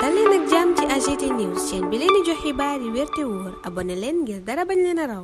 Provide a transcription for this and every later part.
dal leen ak jàmm ci AGT News chaîne bi leen di jox xibaar yi wér te wóor abonné leen ngir dara bañ leen a raw.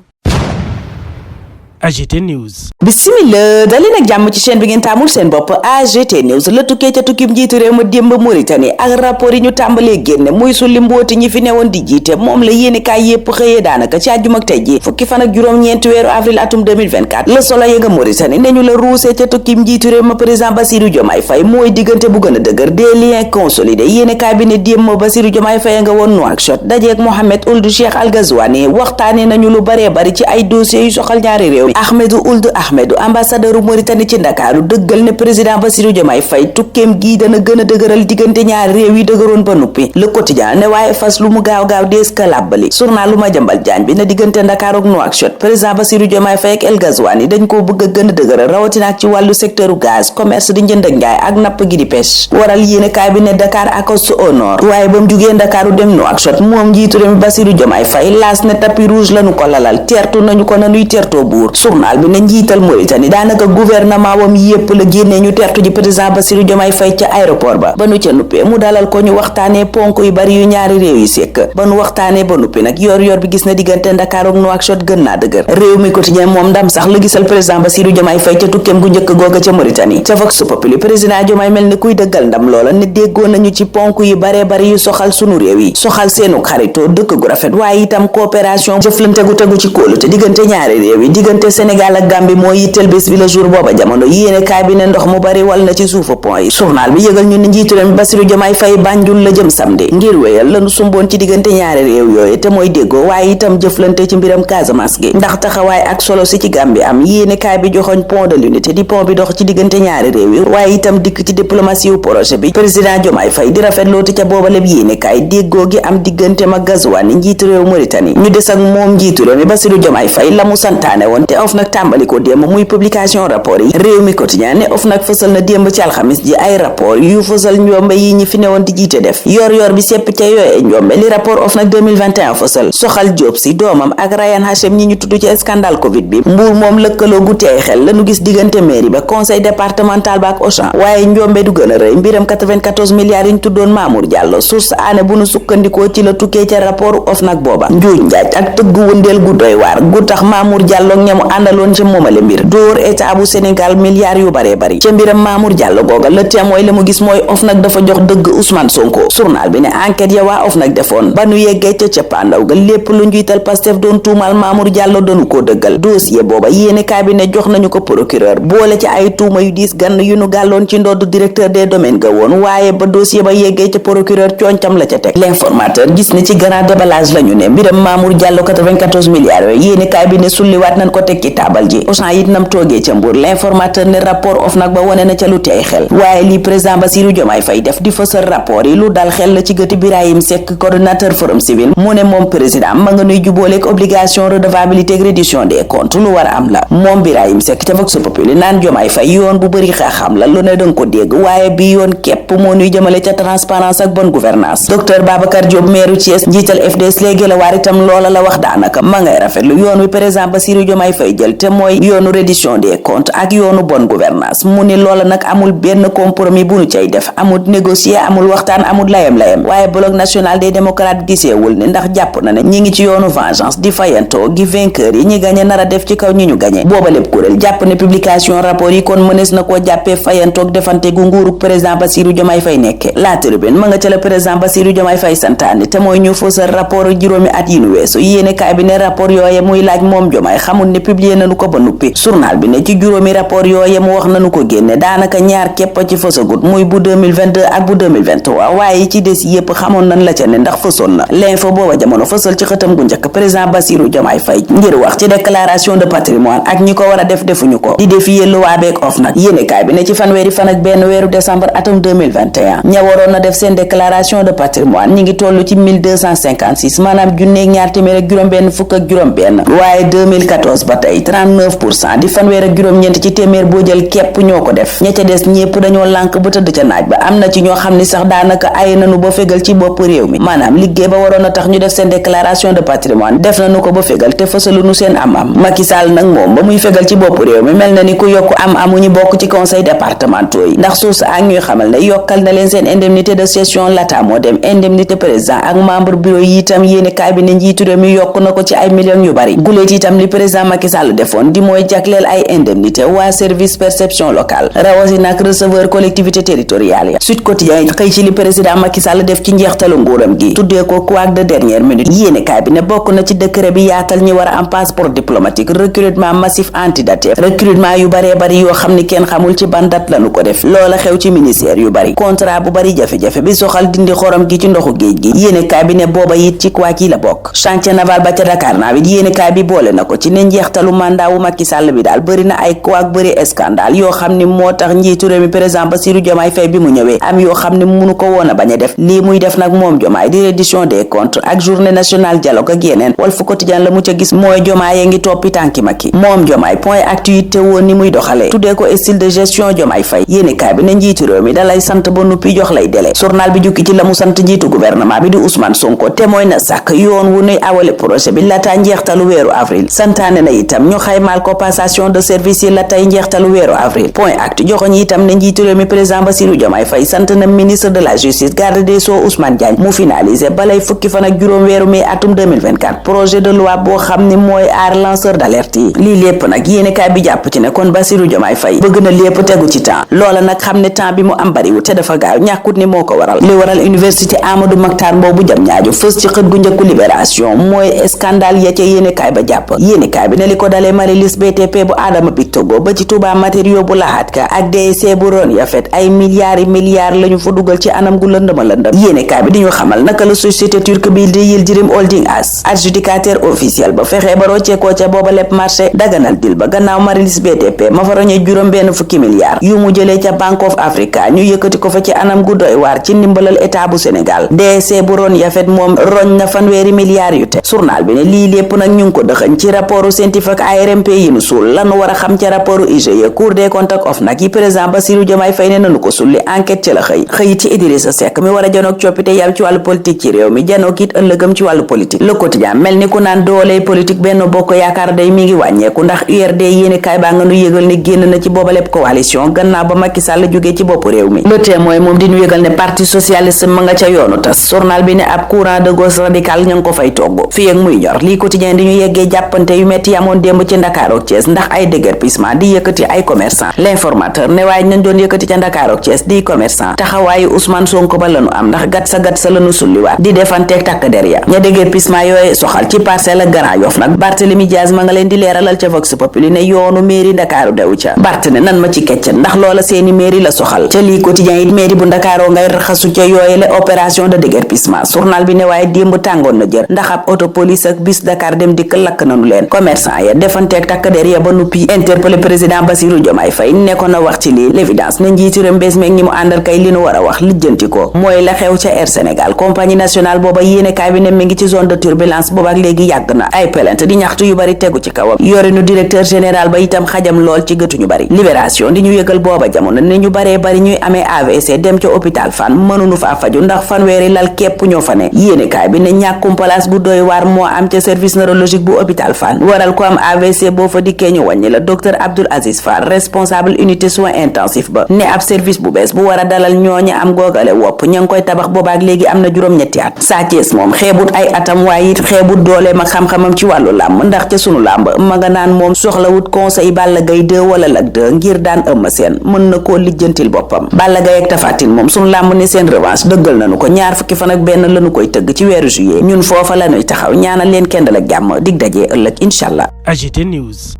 AGT News. Bismillah daleen ak jàmm ci chaîne bi ngeen taamul seen bopp AGT News la tukkee ca tukkim njiitu réew ma démb Mauritanie ak rapport yi ñu tàmbalee génne muy sulli mbooti ñi fi newoon di jiite moom la yéenekaay yépp xëyee daanaka ci àjjuma ak tey ji fukki fan ak juróom-ñeenti weeru avril atum 2024 Le Soleil nga Mauritanie ne ñu la ruusee ca tukkim njiitu réew ma président Bassirou Diomaye Faye mooy diggante bu gën a dëgër des liens consolidés yéenekaay bi ne démb Bassirou Diomaye Faye nga woon Nouakchott dajeek Mohamed Ould Cheikh Al Ghazouani waxtaane nañu lu baree bari ci ay dossiers yu soxal ñaari réew Ahmedou Ould Ahmedou ambassadeur Mauritanie ci Ndakaaru dëggal ne président Bassirou Diomaye Faye tukkeem gii dana gën a dëgëral diggante ñaari réew yi dëgëroon ba nuppi Le Quotidien ne waaye fas lu mu gaaw dees ka làbbali journal lu Madiambal Diagne bi ne diggante Ndakaaru ak Nouakchott président Bassirou Diomaye Faye ak El Ghazouani dañ koo bëgg a gën a dëgëral rawatina ak ci wàllu secteur gaz commerce di njënd ak njaay ak napp gi di pêche waral yéenekaay bi ne Dakar accoste au nord waaye ba mu jugee Ndakaaru dem Nouakchott moom njiitu réew mi Bassirou Diomaye Faye laas ne tapis rouge lañu ko lalal teertu nañu ko nanuy teertoo buur journal bi ne njiital Mauritanie daanaka gouvernement wam yépp la génnee ñu tertu ji président Bassirou Diomaye Faye ca aéroport ba nu ca nuppee mu dalal ko ñu waxtaanee ponk yu bari yu ñaari réew yi sekk ba nu waxtaanee ba nuppi nag yor bi gis na diggante Ndakaaru ak Nouakchott gën naa dëgër réew mi quotidien moom ndam sax la gisal président Bassirou Diomaye Faye ca tukkeem gu njëkk googa ca Mauritanie ca Vox Populi président Diomaye mel ni kuy dëggal ndam loola ne déggoo nañu ci ponk yu baree bari yu soxal sunu réew yi soxal seenu xaritoo dëkk gu rafet waaye itam coopération jëflante gu tegu ci kóolute diggante ñaari réew yi diggante Sénégal ak Gambie moo yittel bés bi la jour booba jamono yéenekaay bi ne ndox mu bari wal na ci suufu pont yi journal bi yëgal ñu ne njiitu réew mi Bassirou Diomaye Faye Banjul la jëm samedi ngir wéyal lanu sumboon ci diggante ñaari réew yooyu te mooy déggoo waaye itam jëflante ci mbiram Casamance gi ndax taxawaay ak solo si ci Gambie am yéenekaay bi joxoñ pont de l'unité di pont bi dox ci diggante ñaari réew yi waaye itam dikk ci diplomatie wu projet bi président Diomaye Faye di rafetlooti ca booba lépp yéenekaay déggoo gi am diggante ma Ghazouani njiitu réew Mauritanie ñu des ak moom njiitu réew mi Bassirou Diomaye Faye la mu santaane woon te of nag tàmbali ko démb muy publication rapport yi réew mi quotidien ne OFNAC fësal na démb ci alxamis ji ay rapport yu fësal njombe yi ñi fi newoon di jiite def yor bi sepp ca yooyee njombe li rapport OFNAC 2021 fësal soxal Diop si doomam ak Ryan Hachem ñi ñu tudd ci scandale covid bi Mbuur moom lëkkaloo gu teey xel lañu gis diggante mairie ba conseil départemental ba ak Auchan waaye njombe du gën a rëy mbiram 94 milliards yi ñu tuddoon Mamour Diallo source aane bu nu sukkandikoo ci la tukkee ca rapport OFNAC booba njuuj njaaj ak tëggu wëndeel gu doy waar gu tax Mamour Diallo ñamu àndaloon ci moomale mbir dóor état bu Sénégal milliards yu bare bari ca mbiram Mamour Diallo googa Le Témoin la mu gis mooy OFNAC dafa jox dëgg Ousmane Sonko journal bi ne enquête ya waa OFNAC defoon ba nu yeggee ca cappaandaw ga lépp lu njiital Pastef doon tuumal Mamour Diallo doonu koo dëggal dossier booba yéenekaay bi ne jox nañu ko procureur boole ci ay tuuma yu diis gann yu nu gàlloon ci ndodd directeur des domaines ga woon waaye ba dossier ba yeggee ca procureur cooncam la ca teg l'informateur gis ne ci grand déballage la ñu ne mbiram Mamour Diallo 94 milliards yooyu yéenekaay bi ne sulliwaat nañ ko teg ci taabal ji Auchan it nam toogee ca Mbour l'informateur ne rapport OFNAC ba wone na ca lu teey xel waaye lii président Bassirou Diomaye Faye def di fësal rapport yi lu dal xel la ci gëti Birahim Seck coordonnateur forum civil mu ne moom président ma nga nuy jubooleeg obligation redevabilité ak reddition des comptes lu war a am la moom Birahim Seck ca Vox Populi naan Diomaye Faye yoon bu bëri xam la lu ne danga ko dégg waaye bi yoon képp moo nuy jëmale ca transparence ak bonne gouvernance docteur Babacar Diop maire Thiès njiital FDS léegi la waar itam loola la wax daanaka ma ngay rafetlu yoon wi président Bassirou Diomaye Faye jël te mooy yoonu reddition des comptes ak yoonu bonne gouvernance mu ni loola nag amul benn compromis bu nu cay def amul négocier amul waxtaan amul layam waaye bloc national des démocrates giseewul ne ndax jàpp na ne ñi ngi ci yoonu vengeance di fayantoo gi vainqueur yi ñi gañe nar a def ci kaw ñi ñu gañe booba lépp kuréel jàpp ne publication rapport yi kon mënees na koo jàppee fayantoog defante gu nguurug président Bassirou Diomaye Faye nekke La Tribune ma nga ca la président Bassirou Diomaye Faye santaane te mooy ñu fësal rapport juróomi at yi nu weesu yéenekaay bi ne rapport yooye muy laaj moom Diomaye xamul ne publier nañu ko ba nuppi journal bi ne ci juróomi rapport yooye mu wax nañu ko génne daanaka ñaar képp ci fësagut muy bu 2022 ak bu 2023 waaye yi ci des yépp xamoon nañ la ca ne ndax fësoon na l'info booba jamono fësal ci xëtam gu njëkk président Bassirou Diomaye Faye ngir wax ci déclaration de patrimoine ak ñi ko war a def defuñu ko di défier loi beeg OFNAC yéenekaay bi ne ci fanweeri fan ak benn weeru décembre atum 2021 ña waroon na def seen déclaration de patrimoine ñi ngi toll ci 1256 maanaam junneeg ñaar téeméer ak juróom benn fukk ak juróom benn waaye 2014 ba tey 39% di fanweer ak juróom-ñeent ci téeméer boo jël képp ñoo ko def. ña ca des ñépp dañoo lànk ba tëdd ca naaj ba. am na ci ñoo xam ni sax daanaka ay nanu ba fégal ci bopp réew mi maanaam liggéey ba waroon a tax ñu def seen déclaration de patrimoine def nañu ko ba fégal te fësaluñu seen am-am. Macky Sall nag moom ba muy fégal ci bopp réew mi mel na ni ku yokk am-amu ñu bokk ci conseil départementaux yi ndax suuf ak ñuy xamal ne yokkal na leen seen indemnité de session lata moo dem indemnité président ak membre bureau yi itam yéene cabinet njiitu réew mi yokk na ko ci ay millions yu bari. guléet itam li président Macky Sall defoon di mooy jagleel ay indemnité waa service perception locale rawatina ak receveur collectivité territoriale ya. Sud Quotidien xëy ci li président Macky Sall def ci njeextalu nguuram gi tuddee ko couac de dernière minute. yéene cabinet bokk na ci décret bi yaatal ñi war a am passeport diplomatique recrutement massif antidaté recrutement yu baree bari yoo xam ni kenn xamul ci ban date lañu ko def loola xew ci ministère yu bari contrat bu bari jafe-jafe bi soxal dindi xorom gi ci ndoxu géej gi yéene cabinet booba it ci couac yi la bokk. chantier naval ba ca Dakar naa it yéene kaay bi boole na ko ci ne njeextalu mandat wu Macky Sall bi daal bëri na ay couac bëri scandale yoo xam ni moo tax njiitu réew mi président Bassirou Diomaye Faye bi mu ñëwee am yoo xam ni munu ko woon a bañ a def lii muy def nag moom Diomaye di reddition des comptes ak journée nationale dialogue ak yeneen Walf Quotidien la mu ca gis mooy Diomaye ngi toppi tànki Macky moom Diomaye point activité woon ni muy doxalee tuddee ko style de gestion Diomaye Faye yéene kaay bi ne njiitu réew mi dalay sant ba nuppi jox lay délai journal bi jukki ci la mu sant njiitu gouvernement bi di Ousmane Sonko te mooy na sàkk yoon wu nuy awale projet bi laata njeextalu weeru avril santaane na itam ñu xaymaal ko passation de service yi la tey njeextalu weeru avril point actu joxoñ itam ne njiitu réew mi président Bassirou Diomaye Faye sant na ministre de la justice garde des sceaux Ousmane Diagne mu finalisé balay fukki fan ak juróom weeru mai atum 2024 projet de loi boo xam ni mooy aar lanceur d'alerte yi lii lépp nag yéenekaay bi jàpp ci ne kon Bassirou Diomaye Faye bëgg na lépp tegu ci temps loola nag xam ne temps bi mu am bariwul te dafa gaaw ñàkkut ni moo ko waral li waral université Amadou Mahtar boobu jam ñaaju fës ci xët gu njëkku libération mooy scandale ya ca yéenekaay ba jàpp yéenekaay bi ne li ko dalee Marilis BTP bu Adama Bictogo ba ci Touba matériaux bu laxaat ka ak DEC bu ron ya fet ay milliards lañu fa dugal ci anam gu lëndëma lëndëm yéenekaay bi di ñu xamal naka la société turque bi di Yildirim Holding AS adjudicateur officiel ba fexee ba rocceekoo ca booba lépp marché daganal dil ba gannaaw Marilis BTP ma fa roñee juróom benn fukki milliards yu mu jëlee ca Bank of Africa ñu yëkkati ko fa ci anam gu doy waar ci ndimbalal état bu Sénégal DEC bu ron ya fet moom roñ na fanweeri milliards yu te journal bi ne lii lépp nag ñu ngi ko dëxañ ci rapportu scientifique ARMP yi nu suul lanu war a xam ca rapportu IGE Cour des comptes ak OFNAC yi président Bassirou Diomaye Faye ne nanu ko sulli enquête ci la xëy ci Idrissa Seck mi war a janoog coppite yam ci wàllu politique ci réew mi janoog it ëllëgam ci wàllu politique Le Quotidien mel ni ku naan dooley politique Benno Bokk Yaakaar day mi ngi wàññeeku ndax URD yéene kaay baa nga nu yëgal ne génn na ci booba lépp coalition gannaaw ba Macky Sall jógee ci bopp réew mi Le Témoin moom di ñu yëgal ne parti socialiste ma nga ca yoonu tas journal bi ne ab courant de gauche radical ña ngi ko fay togg fii ak muy ñor lii Quotidien di ñu yeggee jàppante yu metti yamoon démb ci Ndakaaru ak Thiès ndax ay déguerpissement di yëkkati ay commerçant L'Informateur ne waaye nañ doon yëkkati ca Ndakaaru ak Thiès di commerçant taxawaayu Ousmane Sonko ba lanu am ndax gat sa lanu sulliwaat di defanteeg takk der ya ña déguerpissement yooye soxal ci Parcelles ak Grand Yoff nag Barthélémy Dias ma nga leen di leeralal ca Vox Populi ne yoonu mairie Ndakaaru dew ca Bart ne nan ma ci kecc ndax loola seeni mairie la soxal ca lii Quotidien it mairie bu Ndakaaroo ngay raxasu ca yooye la opération de déguerpissement journal bi ne waaye démb tàngoon na jër ndax ab auto police ak bus Dakar dem dikk lakk nanu leen commerçant ya defanteeg takk der ya ba nuppi interpellé président Bassirou Diomaye Faye ne ko na wax ci lii l'évidence ne njiitu réew mbés meeg ñi mu àndal kay li nu war a wax lijjanti ko mooy la xew ca Air Sénégal compagnie nationale booba yéenekaay bi ne mi ngi ci zone de turbulence booba ak léegi yàgg na ay plainte di ñaxtu yu bari tegu ci kawam yorinu directeur général ba itam xajam lool ci gëtu ñu bari libération di ñu yëgal booba jamono ne ñu baree bari ñuy amee AVC dem ca hôpital Fann mënunu faa faju ndax fanweeri lal képp ñoo fa ne yéenekaay bi ne ñàkkum place bu doy waar moo am ca service neurologique bu hôpital Fann waral ko am AVC boo fa dikkee ñu wàññi la docteur Abdoul Aziz Fall responsable unité soins intensifs ba ne ab service bu bees bu war a dalal ñooña am googale wopp ña ngi koy tabax boobaak léegi am na juróom-ñetti at Sa Thiès moom xeebut ay atam waaye it xeebut dooleem ak xam-xamam ci wàllu làmb ndax ca sunu làmb ma nga naan moom soxlawut conseil Balla Gaye 2 wala Lac 2 ngir daan Eumeu Sène mën na koo lijjantil boppam Balla Gaye ak Tapha Tine moom sunu làmb ne seen revanche dëggal nañu ko ñaar fukki fan ak benn lañu koy tëgg ci weeru juillet ñun foofa lañuy taxaw ñaanal leen kenn dal ak jàmm dig dajee ëllëg incha allah. AGT News.